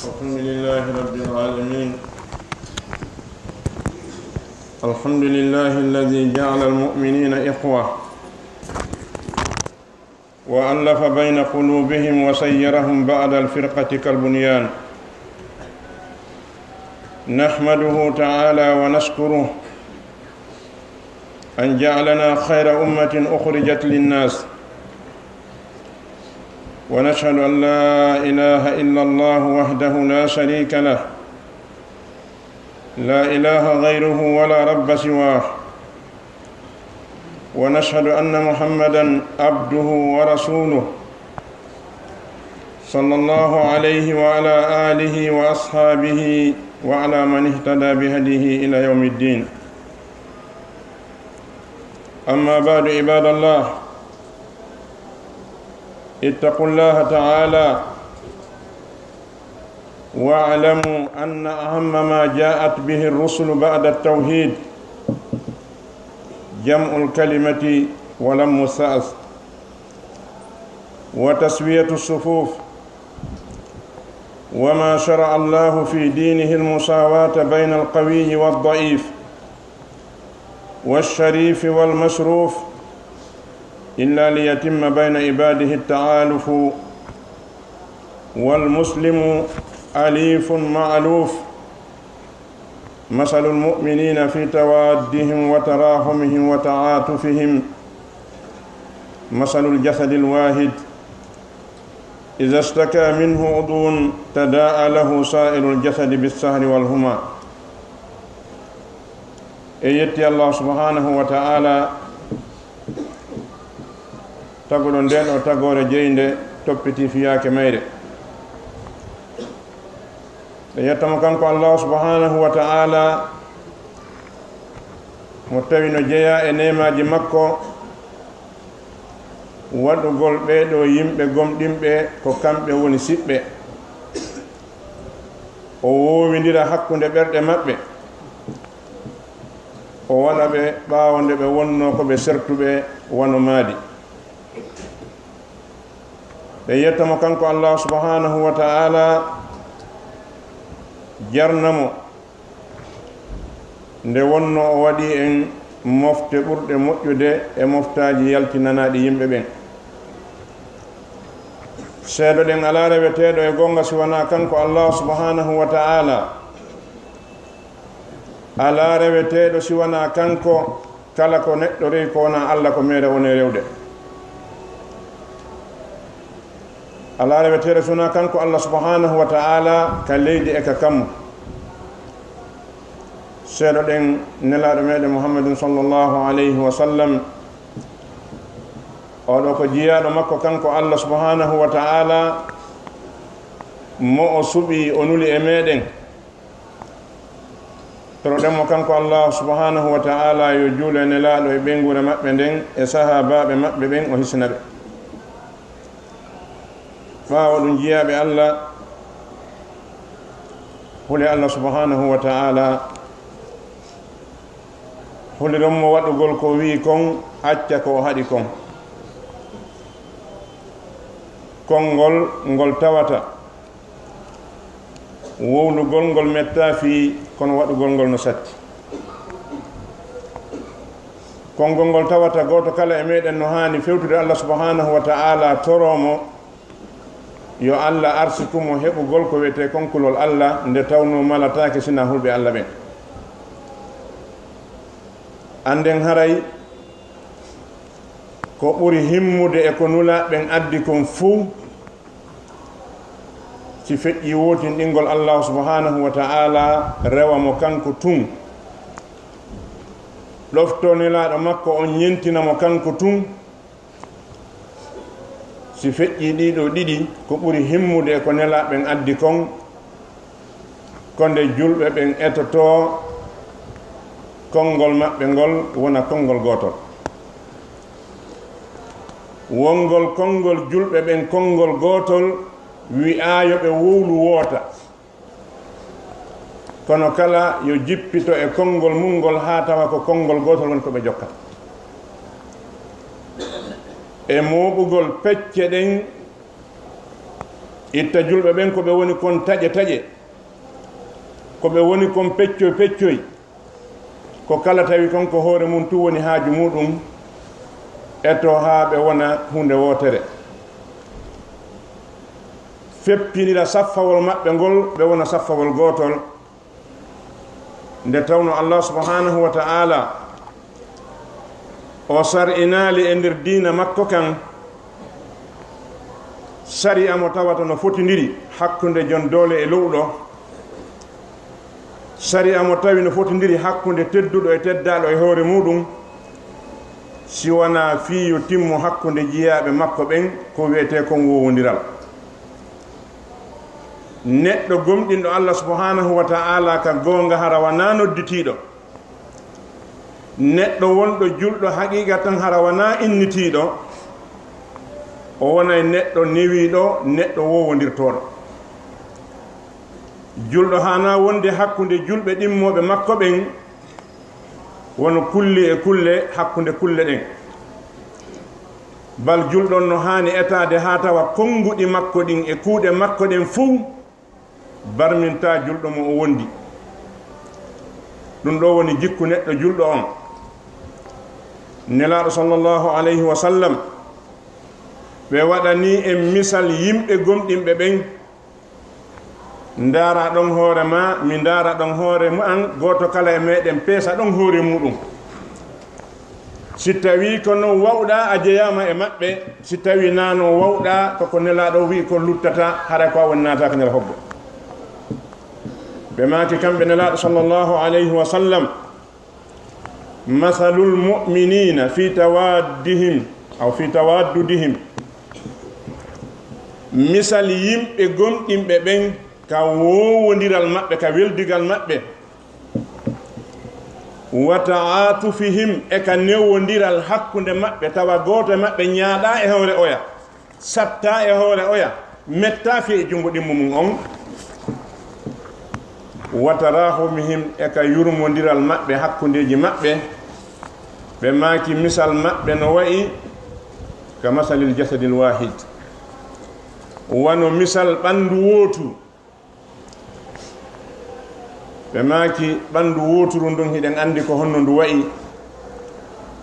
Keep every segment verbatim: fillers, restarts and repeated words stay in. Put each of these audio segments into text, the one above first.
الحمد لله رب العالمين. الحمد لله الذي جعل المؤمنين إخوة وألف بين قلوبهم وصيرهم بعد الفرقة كالبنيان. نحمده تعالى ونشكره أن جعلنا خير أمة أخرجت للناس، ونشهد أن لا إله إلا الله وحده لا شريك له، لا إله غيره ولا رب سواه، ونشهد أن محمدا عبده ورسوله، صلى الله عليه وعلى آله وأصحابه وعلى من اهتدى بهديه إلى يوم الدين. أما بعد، عباد الله، اتقوا الله تعالى واعلموا أن أهم ما جاءت به الرسل بعد التوحيد جمع الكلمة ولم السأس وتسوية الصفوف، وما شرع الله في دينه المساواة بين القوي والضعيف والشريف والمشروف إلا ليتم بين عباده التآلف، والمسلم أليف مألوف. مثل المؤمنين في توادهم وتراحمهم وتعاطفهم مثل الجسد الواحد إذا اشتكى منه عضو تداعى له سائر الجسد بالسهر والحمى. En yetti Allah subhanahu wa ta'ala, taguɗo nden o tagoore jeynde, toppiti fiyaake mayre. En yettamo kanko Allah subhanahu wa ta'ala, mo tawi no jeyaa e neemaaji makko waɗugol ɓee ɗoo yimɓe gomɗinɓe ko kamɓe woni siɓɓe. O woowindira hakkunde ɓerɗe maɓɓe, o waɗa ɓe ɓaawo nde ɓe wonnoo ko ɓe sertuɓe wano maadi. Ɓe yetta mo kanko Allah subhanahu wa ta'ala, jarna mo nde wonnoo o waɗi en mofte ɓurɗe moƴƴude e moftaaji yaltinanaaɗi yimɓe ɓen. Seedoɗen alaa reweteeɗo e goonga si wanaa kanko Allah subhanahu wa ta'ala. Alaa reweteeɗo si wanaa kanko, kala ko neɗɗo rewi ko wonaa Allah ko meere woni rewde. Alaa reweteeɗo si wanaa kanko Allah subhanahu wa ta'ala ka leydi e ka kammu. Seedoɗen Nelaaɗo meɗen Muhammadin sallallahu alayhi wa sallam, oo ɗoo ko jiyaaɗo makko kanko Allah subhanahu wa ta'ala, mo o suɓi o nuli e meɗen. Toroɗen mo kanko Allah subhanahu wa ta'ala yo juulu e Nelaaɗo e ɓeynguure maɓɓe nden e sahaabaaɓe maɓɓe ɓen, o hisina ɓe. Ɓaawo ɗum, jiyaaɓe Allah, hule Allah subhanahu wa ta'ala, huliron mo waɗugol ko wi'i kon, acca ko o haɗi kon. Konngol ngol tawata wowlugol ngol mettaa fii, kono waɗugol ngol no satti. Konngol ngol tawata gooto kala e meɗen no haani fewtude Allah subhanahu wa ta'ala, toroo mo yo Allah arsiku mo heɓugol ko wiyetee kon kulol Allah, nde tawnoo malataake sinaa hulɓe Allah ɓen. Annden haray ko ɓuri himmude e ko nulaaɓe ɓen addi kon fow, si feƴƴii wootinɗingol Allah subhanahu wa ta'ala, rewa mo kanko tun, ɗoftoo Nelaaɗo makko on, ñentina mo kanko tun. Si feƴƴii ɗii ɗoo ɗiɗi, ko ɓuri himmude e ko Nelaaɓe ɓen addi kon, ko nde julɓe ɓen etotoo konngol maɓɓe ngol wona konngol gootol. Wonngol konngol julɓe ɓen konngol gootol wi'aa yo ɓe wowlu woota, kono kala yo jippito e konngol mun ngol haa tawa ko konngol gootol woni ko ɓe jokkata. E mooɓugol pecce ɗen Itta julɓe ɓen ko ɓe woni kon taƴe taƴe, ko ɓe woni kon peccoy peccoy, ko kala tawi kon ko hoore mun tun woni haaju muɗum, eto haa ɓe wona huunde wootere. Feppinira saffawol maɓɓe ngol, ɓe wona saffawol gootol. Nde tawno Allah subhanahu wa ta'ala o sar'inaali e nder diina makko kan, sari'a mo tawata no fotindiri hakkunde jon doole e lowɗo, sari'a mo tawi no fotindiri hakkunde tedduɗo e teddaaɗo e hoore muɗum, si wanaa fii yo timmo hakkunde jiyaaɓe makko ɓen, ko wi'etee kon woowondiral. Neɗɗo gomɗinɗo Allah subhanahu wa ta'ala ka goonga hara wanaa nodditiiɗo. Neɗɗo wonɗo julɗo haqiiqa tan hara wanaa innitiiɗo. O wonay neɗɗo newiiɗo, neɗɗo woowondirtooɗo. Julɗo haanaa wonde hakkunde julɓe ɗimmooɓe makko ɓen, wano kulli e kulle hakkunde kulle ɗen. Bal julɗo on no haani etaade haa tawa konnguɗi makko ɗin e kuuɗe makko ɗen fow barmintaa julɗo mo o wondi. Ɗum ɗoo woni jikku neɗɗo julɗo on. Nelaaɗo sallallahu alayhi wa sallam, ɓe waɗanii en misal yimɓe gomɗinɓe ɓen. Ndaara ɗon hoore maa, mi ndaara ɗon hoore mu an, gooto kala e meɗen peesa ɗon hoore muɗum. Si tawii ko non wawɗaa, a jeyaama e maɓɓe, si tawii naa non wawɗaa, ko ko Nelaaɗo wi'i ko luttata, haray ko a woni naataaka nder hoggo. Ɓe maaki kamɓe Nelaaɗo sallallahu alayhi wa sallam, masalul mu'minina fi tawaddihim aw fi tawaddudihim, misal yimɓe gomɗinɓe ɓen ka woowondiral maɓɓe, ka weldigal maɓɓe, wa ta'atufihim, e ka newondiral hakkunde maɓɓe, tawa gooto e maɓɓe ñaaɗaa e hoore oya, sattaa e hoore oya, mettaa fii e junngo ɗimmo mum on. Wa tarahumihim, e ka yurmondiral maɓɓe hakkundeeji maɓɓe. Ɓe maaki misal maɓɓe no wa'i ka masalil jasadil wahid, wano misal ɓanndu wooturu. Ɓe maaki, ɓanndu wooturu ndun, hiɗen anndi ko honno ndu wa'i.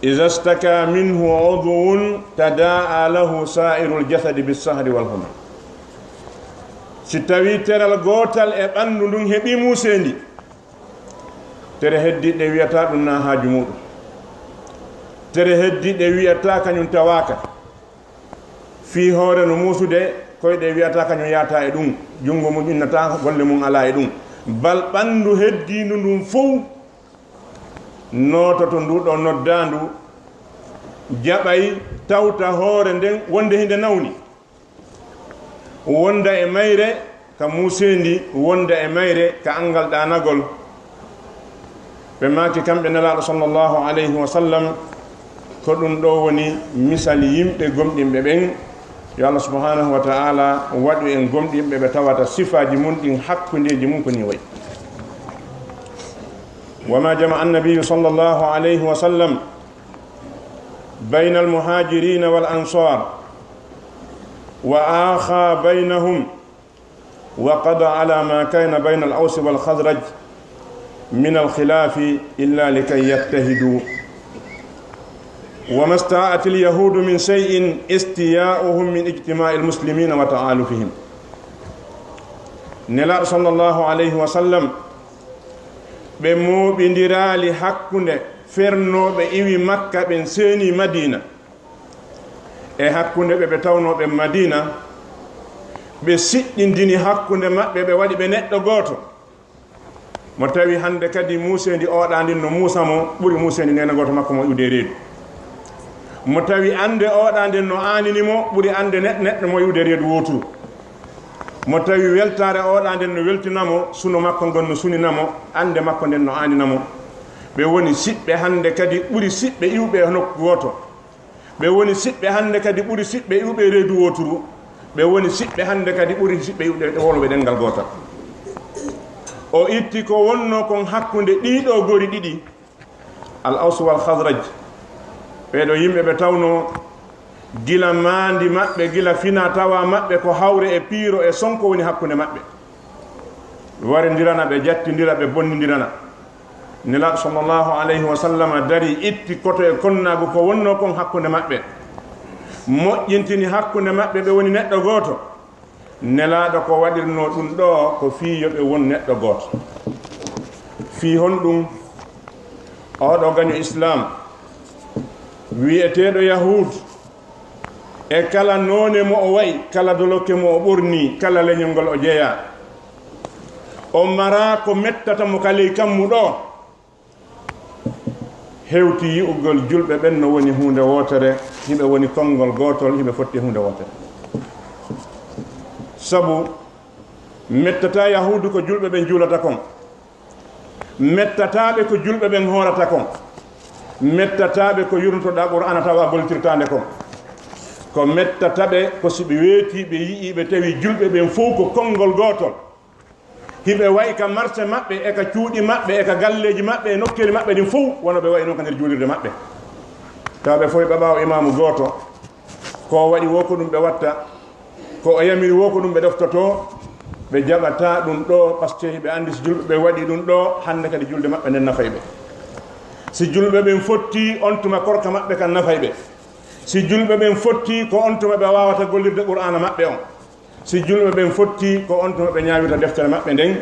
Iza staka minhu udwun tadaa lahu sa'irul jasadi bis sahri wal huma. Si tawii teral gootal e ɓanndu ndun heɓii muuseendi, tere heddiiɗe wi'ataa ɗun naa haaju muɗum. Tere heddiiɗe wi'ataa kañun tawaaka. Fii hoore no muusude, koyɗe wi'ataa kañun yaataa e ɗun, junngo mun innataa, golle mun alaa e ɗun. Bal ɓanndu heddiindu ndun fow noototo ndu ɗoo noddaandu, jaɓay tawta hoore nden wonde hinde nawni. Wonda e mayre ka muuseendi, wonda e mayre ka anngal ɗaanagol. Ɓe maaki kamɓe Nelaaɗo sallallahu alayhi wa sallam, ko ɗum ɗoo woni misal yimɓe gomɗinɓe ɓen. Yo Allah subhanahu wa ta'ala waɗu en gomɗinɓe ɓe tawata sifaaji mun ɗin, hakkundeeji mun ko nii wayi. Wa ma jama'a annabiyyu sallallahu alayhi wa sallam bayna al-muhajirina wal ansar wa akha baynahum وقضى على ما كان بين الأوس والخزرج من الخلاف إلا لكي يتحدوا، وما استطاعت اليهود من شيء استياؤهم من اجتماع المسلمين وتآلفهم. Nelaaɗo sallallahu alayhi wa sallam, ɓe mooɓindiraali hakkunde fernooɓe iwi Makka ɓen seeni Madiina. E hakkunde ɓe ɓe tawnoo ɓe Madiina, ɓe siɗɗindini hakkunde maɓɓe, ɓe waɗi ɓe neɗɗo gooto. Mo tawi hannde kadi muuseendi oɗaa ndin no muusa mo ɓuri muuseendi neene gooto makko mo iwde e reedu. Mo tawi annde oɗaa nden no aanini mo ɓuri annde neɗ-, neɗɗo mo iwde e reedu wooturu. Mo tawi weltaare oɗaa nden no weltina mo, suno makko ngon no sunina mo, annde makko nden no aanina mo. Ɓe woni siɓɓe hannde kadi ɓuri siɓɓe iwɓe e nokku gooto. Ɓe woni siɓɓe hannde kadi ɓuri siɓɓe iwɓe e reedu wooturu. Ɓe woni siɓɓe hannde kadi ɓuri siɓɓe iwɓe e wolwuɓe ɗemngal gootal. O itti ko wonnoo kon hakkunde ɗii ɗoo gori ɗiɗi, Al Aws wal Khazraj. Ɓee ɗoo yimɓe ɓe tawnoo Gila maandi maɓɓe, gila fina tawa maɓɓe, ko hawre e piiro e sonko woni hakkunde maɓɓe. Warindirana ɓe, jattindira ɓe, bonnindirana. Nelaaɗo sallallahu alayhi wa sallam dari, itti koto e konnaagu ko wonnoo kon hakkunde maɓɓe, moƴƴintini hakkunde maɓɓe, ɓe woni neɗɗo gooto. Nelaaɗo ko waɗirnoo ɗum ɗoo ko fii yo ɓe won neɗɗo gooto. Fii honɗum? Oɗo gaño Islaam wi'eteeɗo Yahuud, e kala noone mo o wa'i, kala dolokke mo o ɓornii, kala leñol ngol o jeyaa, o maraa ko mettata mo ka ley kammu ɗoo. Hewti yi'ugol julɓe ɓen no woni huunde wootere, hiɓe woni konngol gootol, hiɓe fotti huunde wootere. Sabu mettataa Yahuudu ko julɓe ɓen juulata kon. Mettataa ɓe ko julɓe ɓen hoorata kon. Mettataa ɓe ko yurnotoɗaa Qur'aana tawa gollitirtaa nde kon. Ko mettata ɓe ko si ɓe weetii, ɓe yi'ii, ɓe tawi julɓe ɓen fow ko konngol gootol. Hiɓe wa'i ka marse maɓɓe, e ka cuuɗi maɓɓe, e ka galleeji maɓɓe, e nokkeeli maɓɓe ɗin fow, wano ɓe wa'i non ka nder juulirde maɓɓe. Tawa ɓe fow ɓe ɓaawo imaamu gooto. Ko o waɗi woo ko ɗum ɓe watta, ko o yamiri woo ko ɗum ɓe ɗoftotoo. Ɓe jaɓataa ɗum ɗoo, parce que hiɓe anndi si julɓe ɓe waɗii ɗum ɗoo, hannde kadi julde maɓɓe nden nafay ɓe. Si julɓe ɓen fottii, on tuma korka maɓɓe kan nafay ɓe. Si julɓe ɓen fottii, ko on tuma ɓe waawata gollirde Qur'aana maɓɓe on. Si julɓe ɓen fottii, ko on tuma ɓe ñaawirta deftere maɓɓe nden.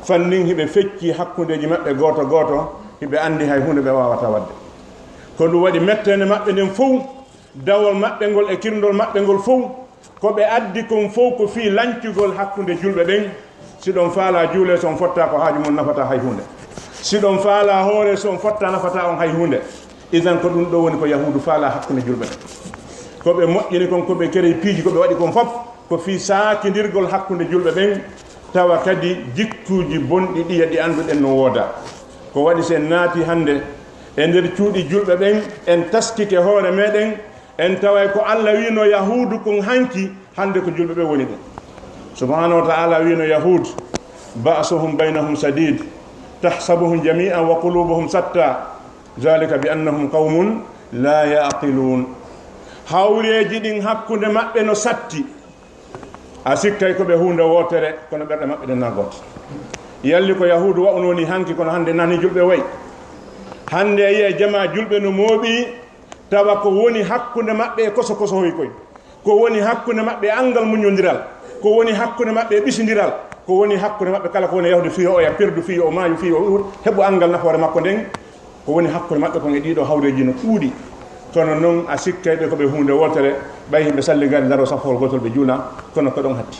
Fannin hiɓe feccii hakkundeeji maɓɓe gooto gooto, hiɓe anndi hay huunde ɓe waawataa waɗde. Ko ɗum waɗi metteende maɓɓe nden fow, dawol maɓɓe ngol e kirndol maɓɓe ngol fow, ko ɓe addi kon fow ko fii lancugol hakkunde julɓe ɓen. Si ɗon faalaa juulee, si on fottaa, ko haaju mon nafataa hay huunde. Si ɗon faalaa hooree, si on fottaa, nafataa on hay huunde. Idan ko ɗum ɗoo woni ko Yahuudu faalaa hakkunde julɓe ɓen. Ko ɓe moƴƴini kon, ko ɓe kere piiji, ko ɓe waɗi kon fof, ko fii saakindirgol hakkunde julɓe ɓen, tawa kadi jikkuuji bonɗi ɗiya ɗi annduɗen no woodaa. Ko waɗi si en naatii hannde e nder cuuɗi julɓe ɓen, en taskike hoore meɗen, en taway ko Alla wiino Yahuudu kon hanki, hannde ko julɓe ɓen woni ɗum. Subhaanahu wa ta'ala wiino Yahuud, "Ba'suhum baynahum shadiid, tahsabuhum jamii'an wa quluubuhum shattaa, zaalika bi annahum qawmun laa ya'qiluun." Hawreeji ɗin hakkunde maɓɓe no satti. A sikkay ko ɓe huunde wootere, kono ɓerɗe maɓɓe ɗen na goote. Yalli ko Yahuudu wa'unoo ni hanki, kono hannde nani julɓe wa'i. Hannde a yi'ay jamaa julɓe no mooɓi, tawa ko woni hakkunde maɓɓe e koso kosohoy koy. Ko woni hakkunde maɓɓe e anngal muññondiral. Ko woni hakkunde maɓɓe e ɓisindiral. Ko woni hakkunde maɓɓe kala ko woni yahude fii yo oya perdu, fii yo maayu, fii yo heɓu anngal nafoore makko nden. Ko woni hakkunde maɓɓe kon e ɗiɗo hawreeji no ɗuuɗi. Kono non a sikkay ɓe ko ɓe huunde wootere, ɓay hiɓe salli ngari daro safowol gootol ɓe juula, kono ko ɗon hatti.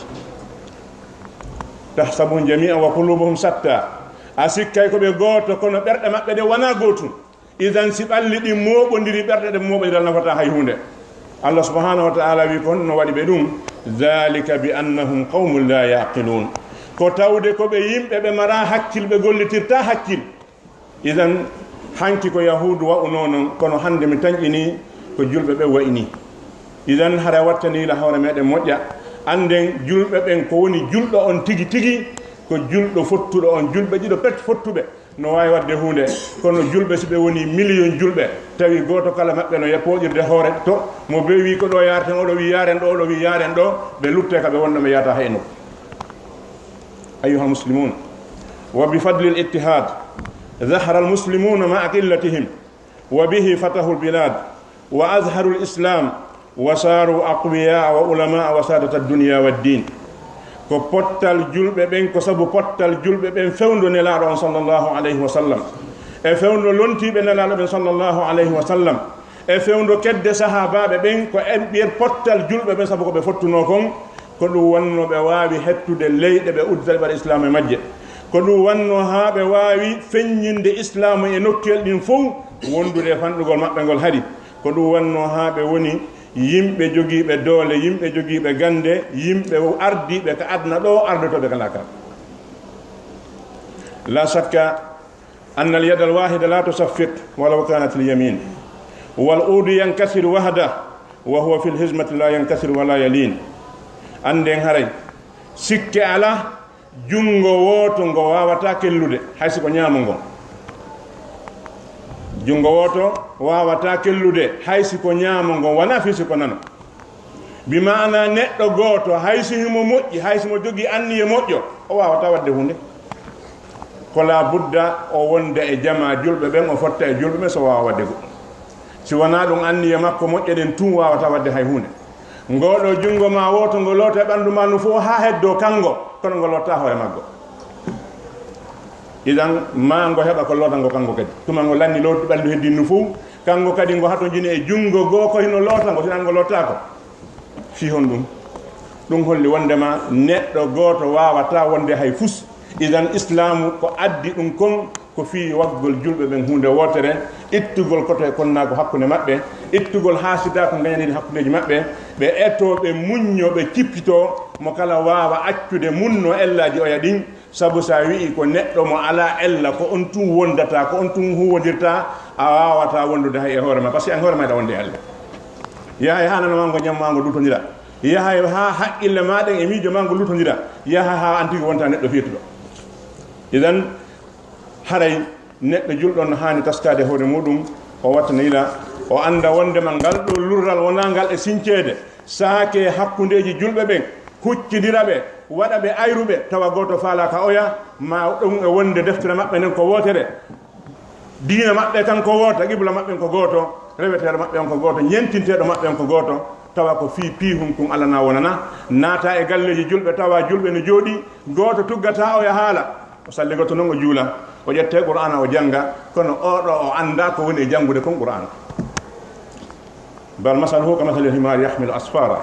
"Tahsabuhum jamii'an wa quluubuhum shattaa." A sikkay ko ɓe gooto, kono ɓerɗe maɓɓe ɗe wonaa gootum. Idan si ɓalli ɗin mooɓondiri, ɓerɗe ɗen mooɓondiral nafataa hay huunde. Allah subhaanahu wa ta'ala wi kon no waɗi ɓe ɗum, "Zaalika bi annahum qawmun laa ya'qiluun." Ko tawde ko ɓe yimɓe ɓe maraa hakkil, ɓe gollitirtaa hakkil. Idan, hanki ko Yahuudu wa'unoo non, kono hannde mi tanƴinii ko julɓe ɓen wa'i nii. Idan, hara wattanii la hoore meɗen moƴƴa, annden julɓe ɓen ko woni julɗo on tigi tigi, ko julɗo fottuɗo on, julɓe ɗiɗo pet fottuɓe no waawi waɗde huunde, kono julɓe si ɓe woni miliyon julɓe, tawi gooto kala maɓɓe no yaha pooɗirde hoore to, mo bee wi ko ɗo yaarten, oɗo wi yaaren ɗo, oɗo wi yaaren ɗo, ɓe lutte ka ɓe wonno ɓe yaata hay nokku. أيها المسلمون، وبفضل الاتحاد ظهر المسلمون مع قلتهم، وبه فتحوا البلاد، وأظهروا الإسلام، وصاروا أقوياء وعلماء وسادة الدنيا والدين. Ko pottal julɓe ɓen, ko sabu pottal julɓe ɓen fewndo Nelaaɗo on sallallahu alayhi wa sallam, e fewndo lontiiɓe Nelaaɗo ɓen sallallahu alayhi wa sallam, e fewndo kedde sahaabaaɓe ɓen, ko en ɓiyen pottal julɓe ɓen, sabu ko ɓe fottunoo kon, ko ɗum wannoo ɓe waawi hettude leyɗe, ɓe uddita ɓe waɗa islaamu e majje. Ko ɗum wannoo haa ɓe waawi feññinde islaamu e nokkuyel ɗin fow, wondude e fanɗugol maɓɓe ngol hari. Ko ɗum wannoo haa ɓe woni yimɓe jogiiɓe doole, yimɓe jogiiɓe gannde, yimɓe ardiiɓe ka aduna ɗo, ardotooɓe ka laakara. لا شك أن اليد الواحدة لا تصفق ولو كانت اليمين، والعود ينكسر وحده وهو في الهزمة لا ينكسر ولا يلين. Annden haray sikke alaa, junngo wooto ngo waawataa kellude, hay si ko ñaamo ngon. Junngo wooto waawataa kellude, hay si ko ñaamo ngon, wanaa fii si ko nano. Bi maana neɗɗo gooto, hay si himo moƴƴi, hay si mo jogii anniye moƴƴo, o waawataa waɗde huunde. Ko laa budda o wonda e jamaa julɓe ɓen, o fotta e julɓe ɓen, si o waawa waɗde goɗɗum. Si wanaa ɗum, anniye makko moƴƴe ɗen tun waawataa waɗde hay huunde. Ngoo ɗoo junngo maa wooto ngo loota e ɓanndu maa ndu fow haa heddoo kanngo, kono ngo lootataa hoore maggo. Idan, maa ngo heɓa ko loota ngo kanngo kadi. Tuma ngo lanni looti ɓanndu heddii ndu fow, kanngo kadi ngo hatonjini e junngo goo ko hino loota ngo, si wanaa ngo lootaako. Fii honɗum? Ɗum holli wonndema neɗɗo gooto waawataa wonde hay fus. Idan, Islaamu ko addi ɗum kon ko fii waggol julɓe ɓen huunde wootere, ittugol koto e konnaagu hakkunde maɓɓe, ittugol haasidaaku ngañaniiɗi hakkundeeji maɓɓe, ɓe etoo, ɓe muññoo, ɓe cippitoo, mo kala waawa accude muññoo ellaaji oya ɗin, sabu si a wi'i ko neɗɗo mo alaa ella, ko on tun wondata, ko on tun huwondirta, a waawataa wondude hay e hoore ma, parce que an hoore ma aɗa wondi e ella. Yahay haa nano maa ngo, ñam maa ngo lutondira. Yahay haa haqqille maa ɗen e miijo maa ngo lutondira. Yahay haa an tigi wonta neɗɗo feetuɗo. Idan, haray neɗɗo julɗo no haani taskaade hoore muuɗum, o watta nila, o annda wonndema ngal ɗoo lurral wonaa ngal e sinceede, saakee hakkundeeji julɓe ɓen, huccindira ɓe, waɗa ɓe ayruɓe, tawa gooto faalaaka oya, maa ɗum e wonde deftere maɓɓe nden ko wootere. Diina maɓɓe kan ko woota, qibla maɓɓe on ko gooto, reweteeɗo maɓɓe on ko gooto, ñentinteeɗo maɓɓe on ko gooto, tawa ko fii piihun kun Alla na wonana, naata e galleeji julɓe, tawa julɓe no jooɗii, gooto tuggataa oya haala, o salligoto non o juula, o ƴetta Qur'aana o jannga, kono oo ɗoo o anndaa ko woni e janngude kon Qur'aana. Bal masaluhu ka masalil himaari yahmilu asfara.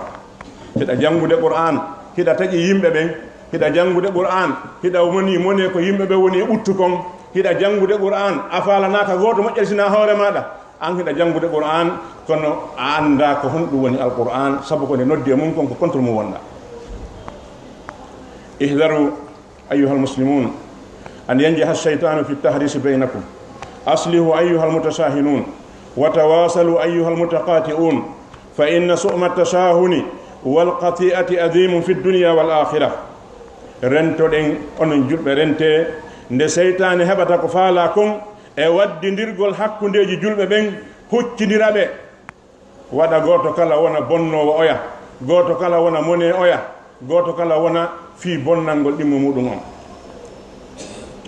Hiɗa janngude Qur'aan, hiɗa taƴi yimɓe ɓen, hiɗa janngude Qur'aan, hiɗa moni mone ko yimɓe ɓe woni e ɓuttu kon, hiɗa janngude Qur'aan, a faalanaaka gooto moƴƴere sinaa hoore maaɗa. An hiɗa janngude Qur'aan, kono a anndaa ko honɗum woni Alqur'aan, sabu ko nde noddi e mum kon ko contre mum wonɗaa. Ihdaru أيها المسلمون أن ينجح الشيطان في التحريش بينكم. أصلحوا أيها المتشاحنون، وتواصلوا أيها المتقاطعون، فإن سؤم التشاحن والقطيعة عظيم في الدنيا والآخرة. Rentoɗen onon julɓe, rentee nde seytaane heɓata ko faalaa kon e waddindirgol hakkundeeji julɓe ɓen, huccindira ɓe. Waɗa gooto kala wona bonnoowo oya, gooto kala wona monee oya, gooto kala wona fii bonnangol ɗimmo muuɗum on.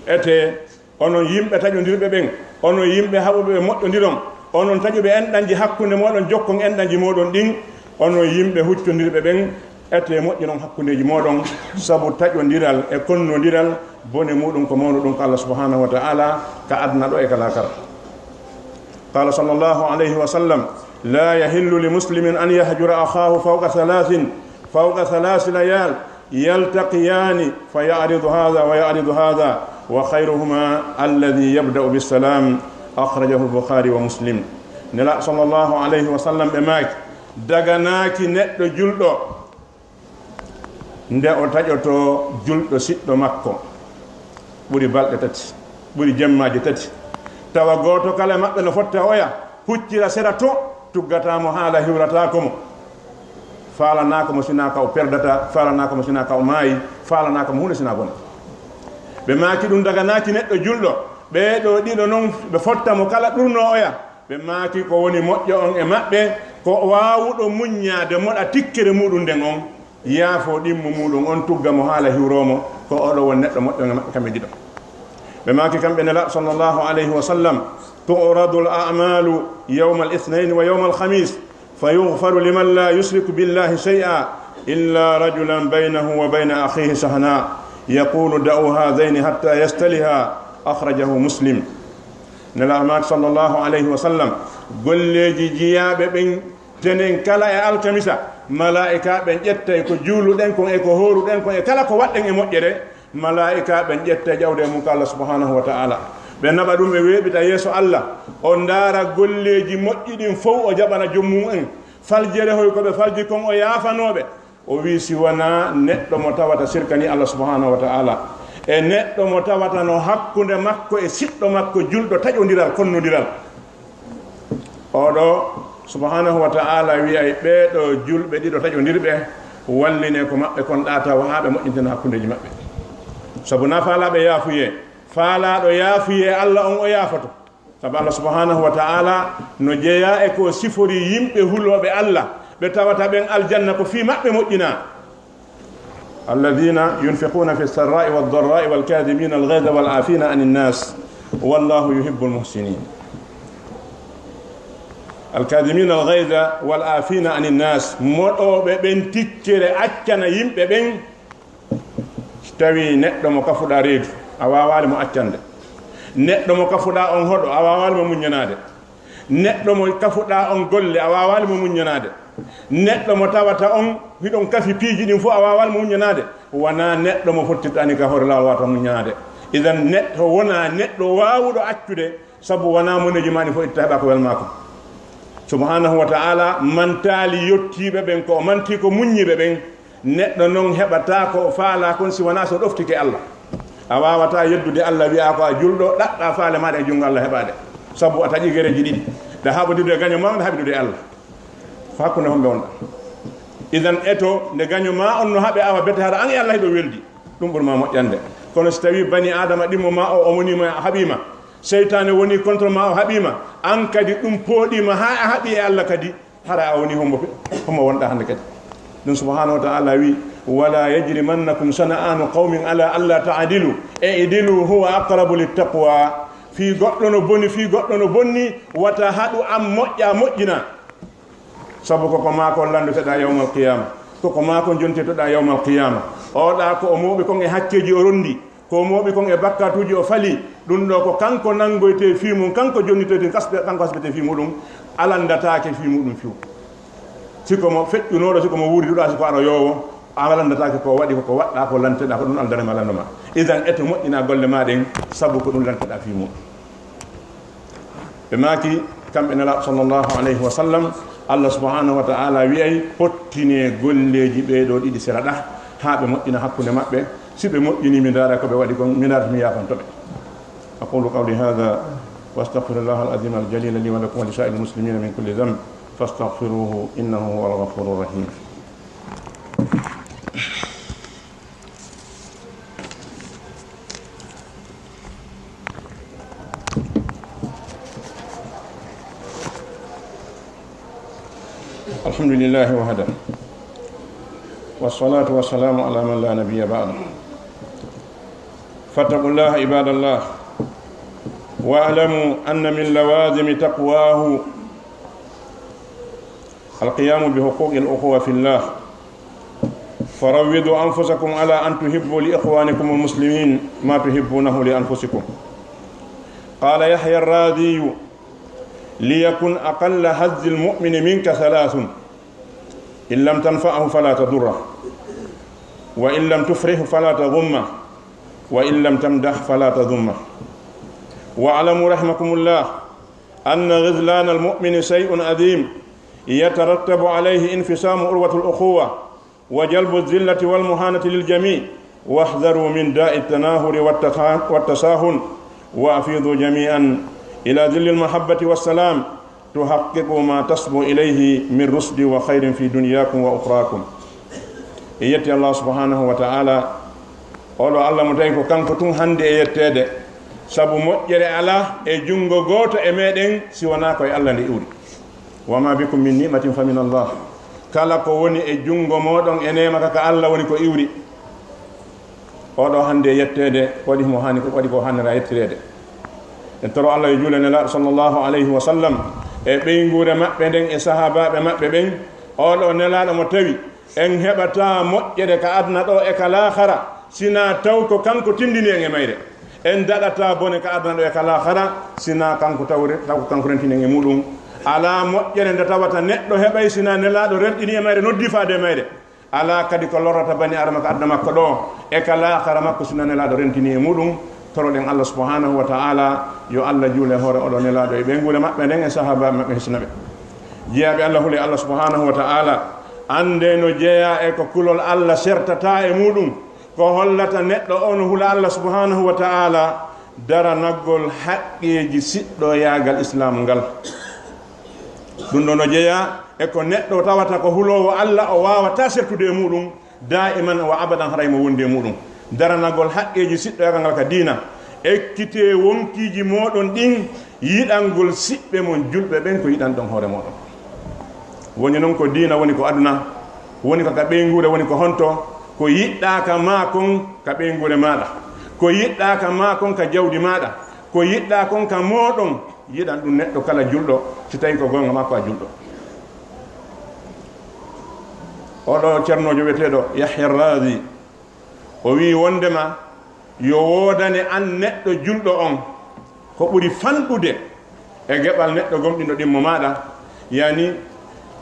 Etee, onon yimɓe taƴondirɓe ɓen, onon yimɓe haɓuɓe ɓe moƴƴondiron, onon taƴuɓe enɗanji hakkunde mooɗon, jokkon enɗanji mooɗon ɗin, onon yimɓe huccondirɓe ɓen, etee moƴƴinon hakkundeeji mooɗon, sabu taƴondiral e konnondiral, bone muuɗum ko mawnuɗum ka Allah subhanahu wa ta'ala, ka aduna ɗoo e ka laakara. قال صلى الله عليه وسلم: لا يحل لمسلم أن يهجر أخاه فوق ثلاث، فوق ثلاث ليال، يلتقيان فيعرض هذا ويعرض هذا، وخيرهما الذي يبدأ بالسلام. أخرجه البخاري ومسلم. Nelaaɗo sallallahu alayhi wa sallam ɓe maaki, daganaaki neɗɗo julɗo nde o taƴotoo julɗo siɗɗo makko ɓuri balɗe tati, ɓuri jemmaaji tati, tawa gooto kala e maɓɓe no fotta oya, huccira sera to, tuggataa mo haala hiwrataako mo, faalanaako mo sinaa ka o perdata, faalanaako mo sinaa ka o maayi, faalanaako mo huunde sinaa bone. Ɓe maaki ɗum daganaaki neɗɗo julɗo, ɓee ɗoo ɗiɗo non ɓe fotta mo kala ɗurnoo oya, ɓe maaki ko woni moƴƴo on e maɓɓe, ko waawuɗo muññaade moɗa tikkere muuɗum nden on, yaafoo ɗimmo muuɗum on, tugga mo haala hiwroo mo, ko oo ɗoo woni neɗɗo moƴƴo on e maɓɓe kamɓe ɗiɗo. Ɓe maaki kamɓe Nelaaɗo sallallahu alayhi wa sallam: تعرض الأعمال يوم الاثنين ويوم الخميس، فيغفر لمن لا يشرك بالله شيئا إلا رجلا بينه وبين أخيه شحناء، يقول: دعوا هذين حتى يصطلحا. أخرجه مسلم. Nelaaɗo maaki sallallahu alayhi wa sallam, golleeji jiyaaɓe ɓen tenen kala e alkamisa, malaa'ika ɓen ƴettay ko juuluɗen kon e ko hooruɗen kon e kala ko waɗɗen e moƴƴere, malaa'ika ɓen ƴettay ƴawde e mum ka Allah subhanahu wa ta'ala. Ɓe naɓa ɗum, ɓe weeɓita yeeso Allah, o ndaara golleeji moƴƴi ɗin fow, o jaɓana joom mum en. Faljere hoy ko ɓe falji kon, o yaafanooɓe. O wi'i, si wanaa neɗɗo mo tawata sirkani Allah subhanahu wa ta'ala, e neɗɗo mo tawata no hakkunde makko e siɗɗo makko julɗo taƴondiral, konnondiral. Oo ɗoo subhanahu wa ta'ala wi'ay ɓee ɗoo julɓe ɗiɗo taƴondirɓe, wallinee ko maɓɓe kon ɗaa tawa haa ɓe moƴƴintina hakkundeeji maɓɓe. Sabu na faalaaɓe yaafuyee, faalaaɗo yaafuyee Allah on o yaafoto. Sabu Allah subhanahu wa ta'ala no jeyaa e ko sifori yimɓe hulooɓe Allah, ɓe tawata ɓen aljanna ko fii maɓɓe moƴƴinaa. الذين ينفقون في السراء والضراء والكاظمين الغيظ والعافين عن الناس والله يحب المحسنين. الكاظمين الغيظ والعافين عن الناس, moɗooɓe ɓen tikkere accana yimɓe ɓen. Si tawii neɗɗo mo kafuɗaa reedu, a waawaali mo accande. Neɗɗo mo kafuɗaa on hoɗo, a waawaali mo muññanaade. Neɗɗo mo kafuɗaa on golle, a waawaali mo muññanaade. Neɗɗo mo tawata on, hiɗon kafi piiji ɗin fof, a waawaali mo muññanaade. Wonaa neɗɗo mo fottirtaani ka hoore laawol waawata muññanaade. Idan neɗɗo wonaa neɗɗo waawuɗo accude, sabu wonaa moneeji maa ɗin fof itta heɓa ko welmaa kon. Subhaanahu wa ta'ala mantaali yottiiɓe ɓen, ko o manti ko muññiiɓe ɓen. Neɗɗo non heɓataa ko o faalaa kon si wonaa so ɗoftike Allah. A waawataa yeddude Allah, wi'aa ko a julɗo, ɗaɓɓaa faale maaɗa e junngo Allah heɓaade. Sabu a taƴi gereeji ɗiɗi. Ɗa haɓodirde e gaño maa, ɗa haɓidude e Allah. Ko hakkunde homɓe wonɗa? Idan eto, nde gaño maa on no haɓe awa bete hara an e Allah hiɗo weldi. Ɗum ɓuri ma moƴƴande. Kono si tawii bani Aadama ɗimmo maa o, o wonii ma haɓii ma. Seytaane wonii contre maa o haɓii ma. An kadi ɗum pooɗii ma haa a haɓii e Allah kadi. Hara a woni hombo, hombo wonɗa hannde kadi? Ɗum subhanahu wa ta'ala wi, "Wala yajrimannakum shana'anu qawmin ala alla ta'dilu, i'dilu huwa aqrabu littaqwa." Fii goɗɗo no boni, fii goɗɗo no bonni, wata haɗu an moƴƴa, moƴƴina. Sabu ko ko maa kon lanndotoɗaa yawmal qiyama. Ko ko maa kon jontitoɗaa yawmal qiyama. Oɗa ko o mooɓi kon e hakkeeji o rondi. Ko o mooɓi kon e bakkatuuji o fali, ɗum ɗo ko kanko nanngoytee fii mum, kanko jonnitoytee, kasbe-, kanko hasbetee fii muɗum, alandataake fii muɗum fiw. Si ko mo feƴƴunooɗo, si ko mo wuuriduɗaa, si ko aroyoowo, a alandataake ko waɗi, ko ko waɗɗaa, ko lanteɗaa, ko ɗum Alla daranii ma lanndo ma. Idan, eto moƴƴinaa golle maa ɗen, sabu ko ɗum lanteɗaa fii muɗum. Ɓe maaki, kamɓe Nelaaɗo sallallahu alayhi wa sallam, Allah subhanahu wa ta'ala wi'ay, pottinee golleeji ɓee ɗoo ɗiɗi sera ɗaa, haa ɓe moƴƴina hakkunde maɓɓe. Si ɓe moƴƴinii, mi ndaara ko ɓe waɗi kon, mi ndaara mi yaafanto ɓe. أقول قولي هذا وأستغفر الله العظيم الجليل لي ولكم ولسائر المسلمين من كل ذنب فاستغفروه إنه هو الغفور الرحيم. الحمد لله وحده، والصلاة والسلام على من لا نبي بعده. فاتقوا الله عباد الله، واعلموا أن من لوازم تقواه القيام بحقوق الأخوة في الله. فروضوا أنفسكم على أن تحبوا لإخوانكم المسلمين ما تحبونه لأنفسكم. قال يحيى الرازي: ليكن أقل حظ المؤمن منك ثلاث، إن لم تنفعه فلا تضره، وإن لم تفرحه فلا تغمه، وإن لم تمدحه فلا تذمه. واعلموا رحمكم الله أن غذلان المؤمن شيء عظيم يترتب عليه انفصام عروة الأخوة وجلب الذلة والمهانة للجميع، واحذروا من داء التناحر والتخا-، والتساهل، وأفيضوا جميعا إلى ظل المحبة والسلام، تحققوا ما تصبو إليه من رشد وخير في دنياكم وأخراكم. E yetti Allah subhanahu wa ta'ala, oɗo Allah mo tawi ko kanko tun hande e yetteede, sabu moƴƴere alaa e junngo gooto e meɗen si wonaa ko e Allah nde iwri. وما بكم من نعمة فمن الله. Kala ko woni e junngo mooɗon e neema ka, ka Allah woni ko iwri. Oɗo hande e yetteede, waɗi mo haani ko, waɗi ko hannira yettireede. En toro Allah yo juule Nelaaɗo sallallahu alayhi wa sallam e ɓeynguure maɓɓe nden e sahaabaaɓe maɓɓe ɓen. Oɗo Nelaaɗo mo tawi en heɓataa moƴƴere ka aduna ɗo e ka laakhara, sinaa taw ko kanko tindini en e mayre. En daɗataa bone ka aduna ɗo e ka laakhara, sinaa kanko tawre-, taw ko kanko rentini en e muɗum. Alaa moƴƴere nde tawata neɗɗo heɓay sinaa Nelaaɗo renɗini e mayre, noddi faade e mayre. Alaa kadi ko lorrata bani Aadama ka aduna makko ɗo e ka laakhara makko sinaa Nelaaɗo rentini e muɗum. Toroɗen Allah subhanahu wa ta'ala, yo Allah juule hoore oɗo Nelaaɗo e ɓeynguure maɓɓe nden e sahaabaaɓe maɓɓe hisna ɓe. Jeyaaɓe Allah, hule Allah subhanahu wa ta'ala, annde no jeyaa e ko kulol Allah sertataa e muɗum, ko hollata neɗɗo on hula Allah subhanahu wa ta'ala, daranagol haqqeeji siɗɗoyaagal Islaamu ngal. Ɗum ɗo no jeyaa e ko neɗɗo tawata ko huloowo Allah, o waawataa sertude e muɗum, daa'iman wa abadan haray mo wondi e muɗum. Daranagol haqqeeji siɗɗoyaagal ngal ka diina, ekkitee wonkiiji mooɗon ɗin, yiɗangol siɓɓe mon julɓe ɓen ko yiɗanɗon hoore mooɗon. Woni noon ko diina, woni ko aduna, woni ko ka ɓeynguure, woni ko honto, ko yiɗɗaaka maa kon ka ɓeynguure maaɗa, ko yiɗɗaaka maa kon ka jawdi maaɗa, ko yiɗɗaa kon ka mooɗon, yiɗan ɗum neɗɗo kala julɗo, si tawii ko goonga maa ko a julɗo. Oɗo ceernoojo wiyeteeɗo Yahya Razi, o wi'i wondema yo woodane an neɗɗo julɗo on ko ɓuri fanɗude e geɓal neɗɗo gomɗinɗo ɗimmo maaɗa, yani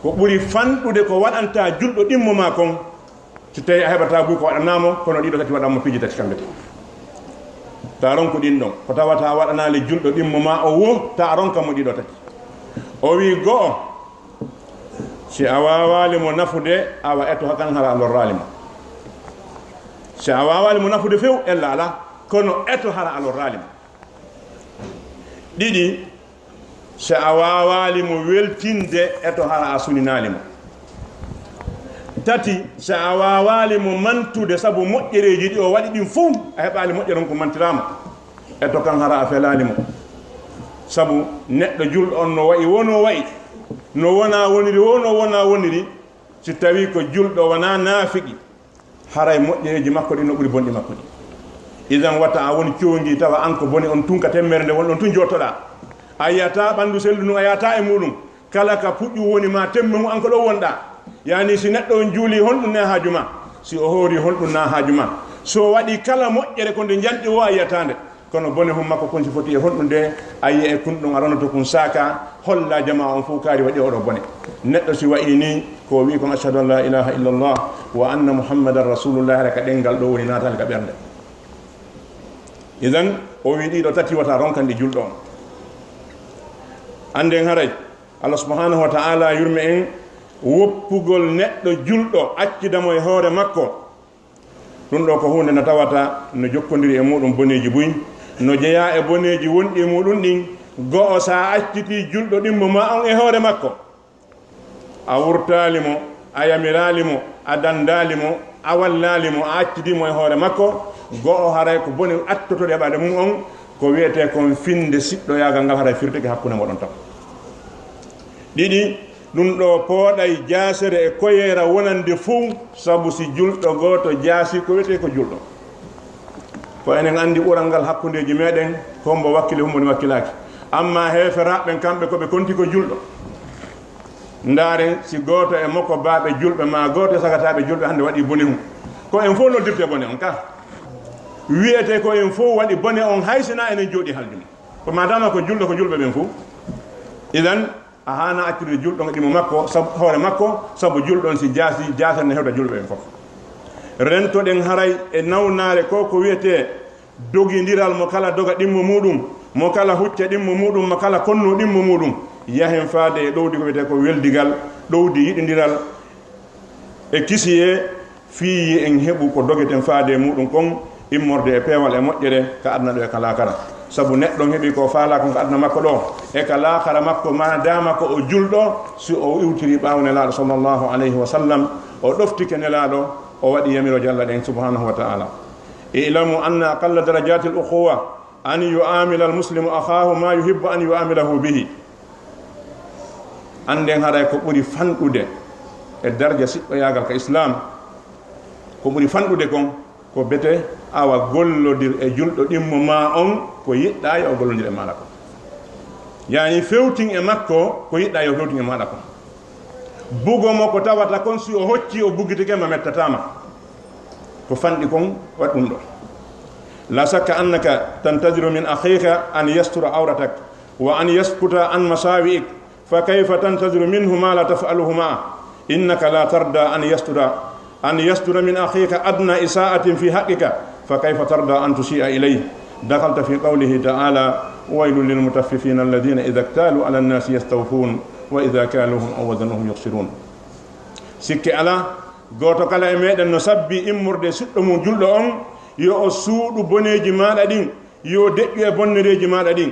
ko ɓuri fanɗude ko waɗanta julɗo ɗimmo maa kon, si tawi a heɓata buy ko waɗanaa mo, kono ɗiɗo tati waɗan mo piiji tati kamɓe tati. Ta ronku ɗin ɗon, ko tawata a waɗanaali julɗo ɗimmo maa o wo, ta a ronka mo ɗiɗo tati. O wi'i go'o, si a waawaali mo nafude, awa eto hakan hara a lorraali mo. Si a waawaali mo nafude few, ella alaa, kono eto hara a lorraali mo. Ɗiɗi, si a waawaali mo weltinde, eto hara a suninaali mo. Tati, si a waawaali mo mantude sabu moƴƴereeji ɗi o waɗi ɗin fow, a heɓaali moƴƴere on ko mantiraama, eto kan hara a felaali mo. Sabu neɗɗo julɗo on no wa'i woo no wa'i, no wonaa woniri woo no wonaa woniri, si tawii ko julɗo wonaa naafiqi, haray moƴƴereeji makko ɗin no ɓuri bonɗi makko ɗin. Idan wata a won coongi tawa an ko bone on tun ka temmere nde won ɗon tun jottoɗaa. A yi'ataa ɓanndu sellu ndun, a yi'ataa e muuɗum. Kala ka puƴƴu woni ma temme ngu an ko ɗon wonɗaa. Yani si neɗɗo on juulii honɗum ne haaju ma? Si o hoorii honɗum na haaju ma? So waɗi kala moƴƴere ko nde njanɗi woo a yi'ataa nde. Kono bone hon makko kon si foti e honɗum de, a yi'a e kun ɗon a ronoto kun saaka, holla jamaa on fow kaari waɗi oɗo bone. Neɗɗo si wa'i ni, ko o wi'i kon ashhadu an la ilaha illallah wa anna muhammadan rasulullah, hara ka ɗengal ɗo woni naataali ka ɓernde. Idan, o wi'i ɗiɗo tati wata ronkan ɗi julɗo on. Annden haray, Allah subhanahu wa ta'ala yurme en woppugol neɗɗo julɗo accida mo e hoore makko. Ɗum ɗo ko huunde nde tawata no jokkondiri e muuɗum boneeji buy, no jeyaa e boneeji wonɗi e muuɗum ɗin. Go'o, so a accitii julɗo ɗimmo maa on e hoore makko, a wurtaali mo, a yamiraali mo, a danndaali mo, a wallaali mo, a accidii mo e hoore makko, go'o, haray ko bone attotoɗo e ɓaade mum on, ko wiyetee kon finde siɗɗoyaagal ngal haray firtike hakkunde mooɗon tan. Ɗiɗi, ɗum ɗo pooɗay jaasere e koyeera wonande fow, sabu si julɗo gooto jaasii ko wiyetee ko julɗo. Ko enen anndi ɓural ngal hakkundeeji meɗen, hombo wakkili, hombo ni wakkilaaki. Amma heeferaaɓe ɓen, kamɓe ko ɓe konti ko julɗo. Ndaaren si gooto e mokobaaɓe julɓe maa gooto e sagataaɓe julɓe hannde waɗii bone hun. Ko en fow noddirte bone on ka. Wiyetee ko en fow waɗi bone on hay si na enen jooɗii haldi mo. Ko maadaama ko julɗo ko julɓe ɓen fow. Idan, a haana accude julɗo ɗimmo makko, sab-, hoore makko, sabu julɗo on si jaasi, jaasere ne hewta julɓe ɓen fof. Rentoɗen haray e nawnaare ko, ko wiyetee dogindiral mo kala doga ɗimmo muuɗum, mo kala hucca ɗimmo muuɗum, mo kala konno ɗimmo muuɗum. Yahen faade e ɗowdi ko wiyetee ko weldigal, ɗowdi yiɗindiral, e kisiyee, fii en heɓu ko dogeten faade e muuɗum kon, immorde e peewal e moƴƴere ka aduna ɗo e ka laakara. Sabu neɗɗo on heɓi ko faalaa kon ka aduna makko ɗo e ka laakara makko, maadaama ko o julɗo, si o iwtirii ɓaawo Nelaaɗo sallallahu alayhi wa sallam, o ɗoftike Nelaaɗo, o waɗi yamirooje Allah ɗen subhanahu wa ta'ala. I'lamu anna aqalla darajatil ukhuwa an yu'amila al-muslimu akhaahu ma yuhibbu an yu'amilahu bihi. Annden haray ko ɓuri fanɗude e darja siɗɗoyaagal ka Islaam, ko ɓuri fanɗude kon, ko bete awa gollodir e julɗo ɗimmo maa on ko yiɗɗaa yo o gollondir e maaɗa kon. Yani fewtin e makko ko yiɗɗaa yo fewtin e maaɗa kon. Bugo mo ko tawata kon si o hoccii o buggitike ma mettataa ma. Ko fanɗi kon waɗi ɗum ɗo. La shakka annaka tantadiru min akhika an yastura awratak wa an yaskuta an masawi'ik, fa kayfa tantadiru minhu ma la taf'aluhu ma'a? Innaka la tarda an yastura, an yastura min akhika adna isa'atin fi haqqika, fa kayfa tarda an tusi'a ilayhi? Dakhalta fi qawlihi ta'ala, waylun lil mutaffifin alladhina idha iktalu ala an-nasi yastawfun wa idha kaluhum aw wazanuhum yukhsirun. Sikke alaa, gooto kala e meɗen no sabbi immorde siɗɗo mum julɗo on, yo o suuɗu boneeji maaɗa ɗin, yo o deƴƴu e bonnereeji maaɗa ɗin.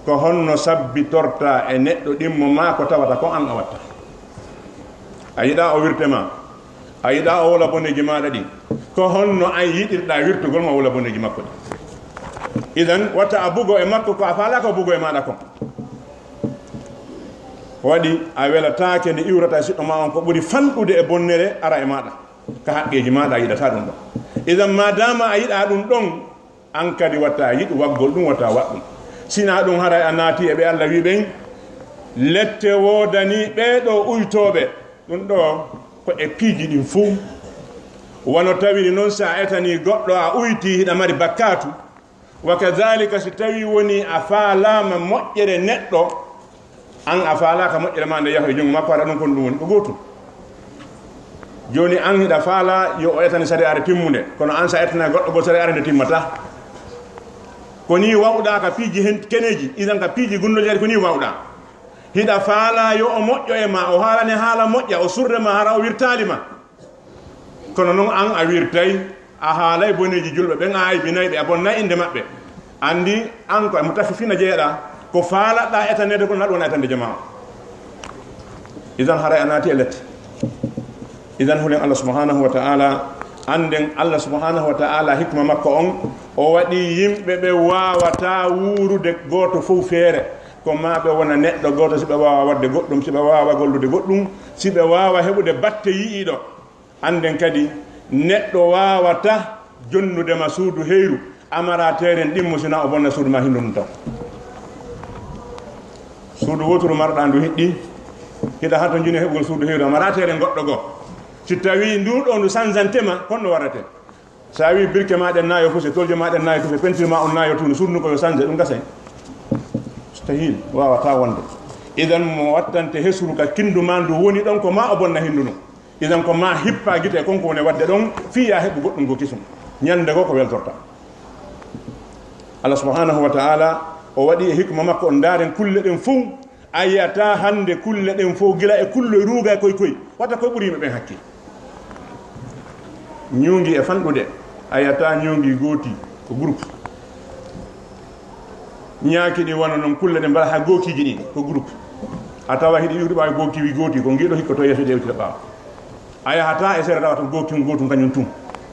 Ko honno sabbitortaa e neɗɗo ɗimmo maa ko tawata ko an a watta? A yiɗaa o wirte ma, a yiɗaa o wola boneeji maaɗa ɗin. Ko honno an yiɗirɗaa wirtugol ma wola boneeji makko ɗin? Idan, wata a bugo e makko ko a faalaa ko bugo e maaɗa kon. Ko waɗi a welataake nde iwrata siɗɗo ma on ko ɓuri fanɗude e bonnere ara e maaɗa, ka haqqeeji maaɗa a yiɗata ɗum ɗon. Idan ma dama a yiɗa ɗum ɗon, an kadi wata yiɗu waggol ɗum, wata waɗ ɗum. Sina ɗum haray a naati e ɓe Allah wi ɓen, lette woodani ɓee ɗo uytooɓe. Ɗum ɗo ko e piiji ɗin fuu. Wano tawiri non si a etanii goɗɗo a uyti hiɗa mari bakkaatu. Wa kadhalika si tawi woni a faalaama moƴƴere neɗɗo, an a faalaaka moƴƴere ma nde yaha e junngo makko, haɗa ɗum kon ɗum woni ko gootum. Jooni an hiɗa faala yo o etane sariyaare timmunde, kono an sa etana goɗɗo goo sariyaare nde timmata. Ko ni wawɗa ka piiji hen keneeji, idan ka piiji gunndojaaɗi ko ni wawɗa. Hiɗa faala yo o moƴƴo e ma, o haalane haala moƴƴa, o surre ma hara o wirtaali ma. Kono non an a wirtay, a haalay boneeji julɓe ɓen, a aybinay ɓe, a bonnay innde maɓɓe. Anndi an ko e mutaffifina jeeɗa, ko faalaɗa etaneede kon haɗu wona etande jamaa o. Idan haray a naati e lette. Idan hulen Allah subhanahu wa ta'ala, annden Allah subhanahu wa ta'ala hikma makko on, o waɗi yimɓe ɓe waawata wuurude gooto fow feere. Ko ma ɓe wona neɗɗo gooto, si ɓe waawa waɗde goɗɗum, si ɓe waawa gollude goɗɗum, si ɓe waawa heɓude batte yi'iɗo. Annden kadi, neɗɗo waawata jonnude ma suudu heyru, a mara teeren ɗimmo, sina o bonna suudu ma hindu ndun taw. Suudu wooturu marɗa ndu hiɗɗi, hiɗa hato jini heɓugol suudu heyru, a mara teeren goɗɗo goo. Si tawi ndu ɗo ndu sanzante ma, kono no warate. Sa wi birke ma ɗen naayo fuse, tolje ma ɗen naayo fuse, peinture ma on naayo tunu, suudu ndu ko yo sanze, ɗum gasay. Mustahil, waawata wonde. Idan mo wattante hesru ka kindu ma ndu woni ɗon ko ma o bonna hindu ndun. Idan ko ma hippa gite kon ko woni wadde ɗon, fii ya heɓu goɗɗum ko kisum. Ñande goo ko weltorta. Allah subhanahu wa ta'ala, o waɗi e hikma makko, on ndaaren kulle ɗen fuu, a yiyata hande kulle ɗen fuu, gila e kulle ruuga e koy koy, wata koy ɓuri yimɓe ɓen hakkil. Ñuungi e fanɗude, a yiyata ñuungi gooti ko groupe. Ñaaki ɗi wano non kulle ɗe mbaɗa ha gookiiji ɗi ko groupe. A tawa hiɗi iwri ɓaawo gookiiwi gooti ko ngiɗo hikkoto yeeso ɗewtira ɓaawo. A yahata e sere tawa tan gookiiwi gootum kañum tun.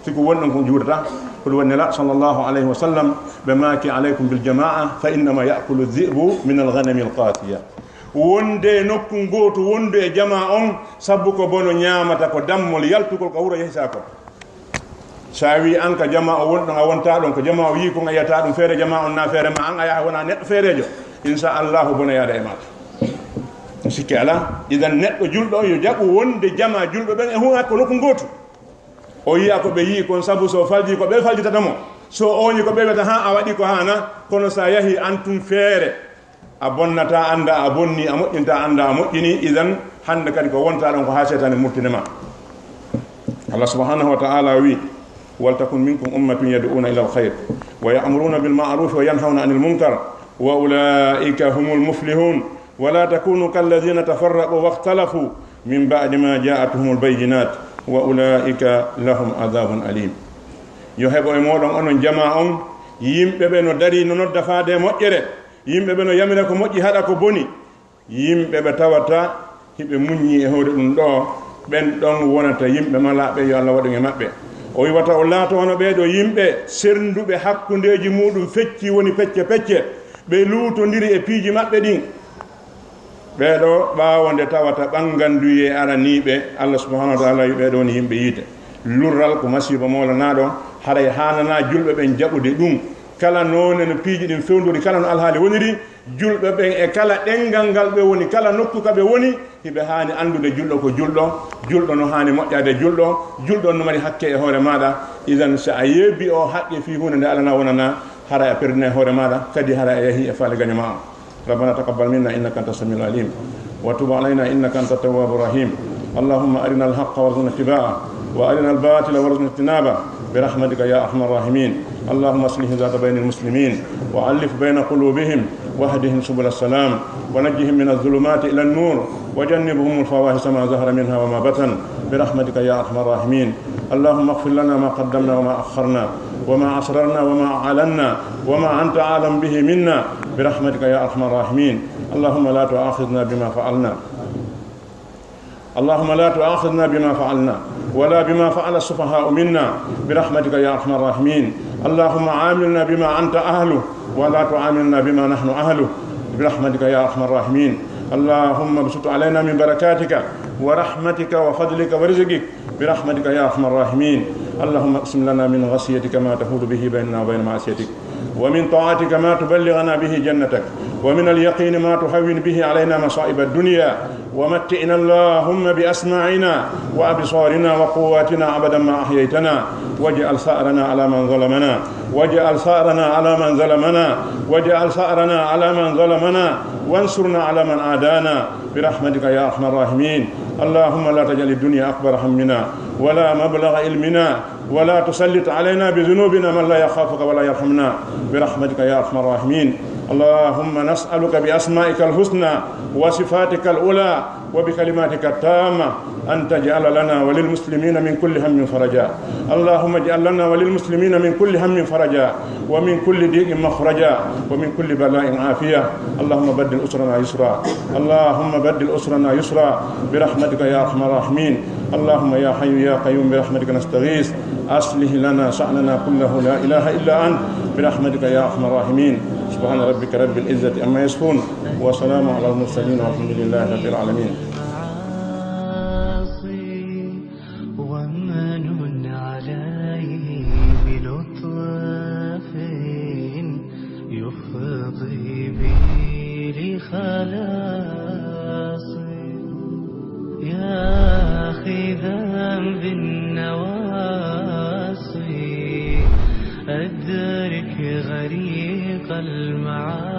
Siku won ɗon ko juurata, ko ɗum woni Nela sallallahu alayhi wa sallam, ɓe maaki alaykum bil jamaa fa innama ya'kulu dhi'bu min al ghanami al qasiya. Wonde nokku gootu wondu e jamaa on, sabu ko bono ñaamata ko dammol yaltugol ka wuro yahisa ko. Sa wi an ka jamaa o won ɗon, a wonta ɗon, ko jamaa o yii kon a yiyata ɗum feere jamaa on na feere ma, an a yaha wona neɗɗo feerejo, insha Allahu bonayaade e maɗa. Sikke ala, idan neɗɗo julɗo on yo jaɓu wonde jamaa julɓe ɓen e huwa ko nokku gootu. O yiya ko ɓe yii kon sabu so falji ko ɓe faljitata mo. So oñi ko ɓe wiyata ha a waɗi ko haana, kono sa yahi an tun feere, a bonnata annda a bonni, a moƴƴinta annda a moƴƴini, idan hande kadi ko wonta ɗon ko ha seytaane murtine ma. Allah subhanahu wa ta'ala wi, "Waltakun minkum ummatun yad'una ila alkhayr wa ya'muruna bil ma'ruf wa yanhawna anil munkar wa ulaika humul muflihun. Wa la takunu kalladhina tafarraqu wakhtalafu min ba'di ma ja'atuhumul bayyinat wa ulaika lahum adhabun alim." Yo heɓo e moɗon onon jamaa on, yimɓe ɓe no dari no nodda faade e moƴƴere. Yimɓe ɓe no yamira ko moƴƴi, haɗa ko boni. Yimɓe ɓe tawata hiɓe muññi e hoore ɗum ɗo, ɓen ɗon wonata yimɓe malaaɓe, yo Allah waɗu e maɓɓe. O wi'ata o laato hono ɓee ɗo yimɓe sernduɓe hakkundeeji muɗum fecci woni pecce pecce, ɓe luutondiri e piiji maɓɓe ɗin. Ɓee ɗo ɓaawo nde tawata ɓannganduyee araniiɓe, Allah subhanahu wa ta'ala wi'i ɓee ɗo woni yimɓe yiite. Lurral ko masiiba moolanaaɗo, haray haananaa julɓe ɓen jaɓude ɗum. Kala noone no piiji ɗin fewndori, kala no alhaali woniri, julɓe ɓen e kala ɗenngal ngal ɓe woni, kala nokku ka ɓe woni, hiɓe haani anndude julɗo ko julɗo, julɗo no haani moƴƴaade e julɗo, julɗo no mari hakke e hoore maaɗa. Idan, so a yeebii o haqqe fii huunde nde alanaa wonanaa, hara a perdinay hoore maaɗa, kadi hara a yahii e faale gaño maa o. ربنا تقبل منا إنك أنت السميع العليم وتب علينا إنك أنت التواب الرحيم. اللهم أرنا الحق وارزقنا اتباعه وأرنا الباطل وارزقنا اجتنابه برحمتك يا أرحم الراحمين. اللهم أصلح ذات بين المسلمين وألف بين قلوبهم واهدهم سبل السلام ونجهم من الظلمات إلى النور وجنبهم الفواحش ما ظهر منها وما بطن برحمتك يا أرحم الراحمين. اللهم اغفر لنا ما قدمنا وما أخرنا وما أسررنا وما أعلنا وما أنت أعلم به منا برحمتك يا أرحم الراحمين. اللهم لا تؤاخذنا بما فعلنا. اللهم لا تؤاخذنا بما فعلنا ولا بما فعل السفهاء منا برحمتك يا أرحم الراحمين. اللهم عاملنا بما أنت أهله ولا تعاملنا بما نحن أهله برحمتك يا أرحم الراحمين. اللهم ابسط علينا من بركاتك ورحمتك وفضلك ورزقك برحمتك يا أرحم الراحمين. اللهم اقسم لنا من خشيتك ما تحول به بيننا وبين معصيتك، ومن طاعتك ما تبلغنا به جنتك، ومن اليقين ما تهون به علينا مصائب الدنيا، ومتعنا اللهم بأسماعنا وأبصارنا وقواتنا أبدا ما أحييتنا، واجعل ثأرنا على من ظلمنا، واجعل ثأرنا على من ظلمنا، واجعل ثأرنا على من ظلمنا، وانصرنا على من عادانا برحمتك يا أرحم الراحمين. اللهم لا تجعل الدنيا أكبر همنا ولا مبلغ علمنا ولا تسلط علينا بذنوبنا من لا يخافك ولا يرحمنا برحمتك يا أرحم الراحمين. اللهم نسألك بأسمائك الحسنى وصفاتك العلى وبكلماتك التامة أن تجعل لنا وللمسلمين من كل هم فرجا. اللهم اجعل لنا وللمسلمين من كل هم فرجا، ومن كل ضيق مخرجا، ومن كل بلاء عافية. اللهم بدل أسرنا يسرا، اللهم بدل أسرنا يسرا برحمتك يا أرحم الراحمين. اللهم يا حي يا قيوم برحمتك نستغيث، أصلح لنا شأننا كله لا إله إلا أنت برحمتك يا أرحم الراحمين. سبحان ربك رب العزة عما يصفون، وسلام على المرسلين والحمد لله رب العالمين. ومن عليه بلطف يفضي بي لخلاص. يا أخي ذنب النواصي أدرك غريق المعاصي.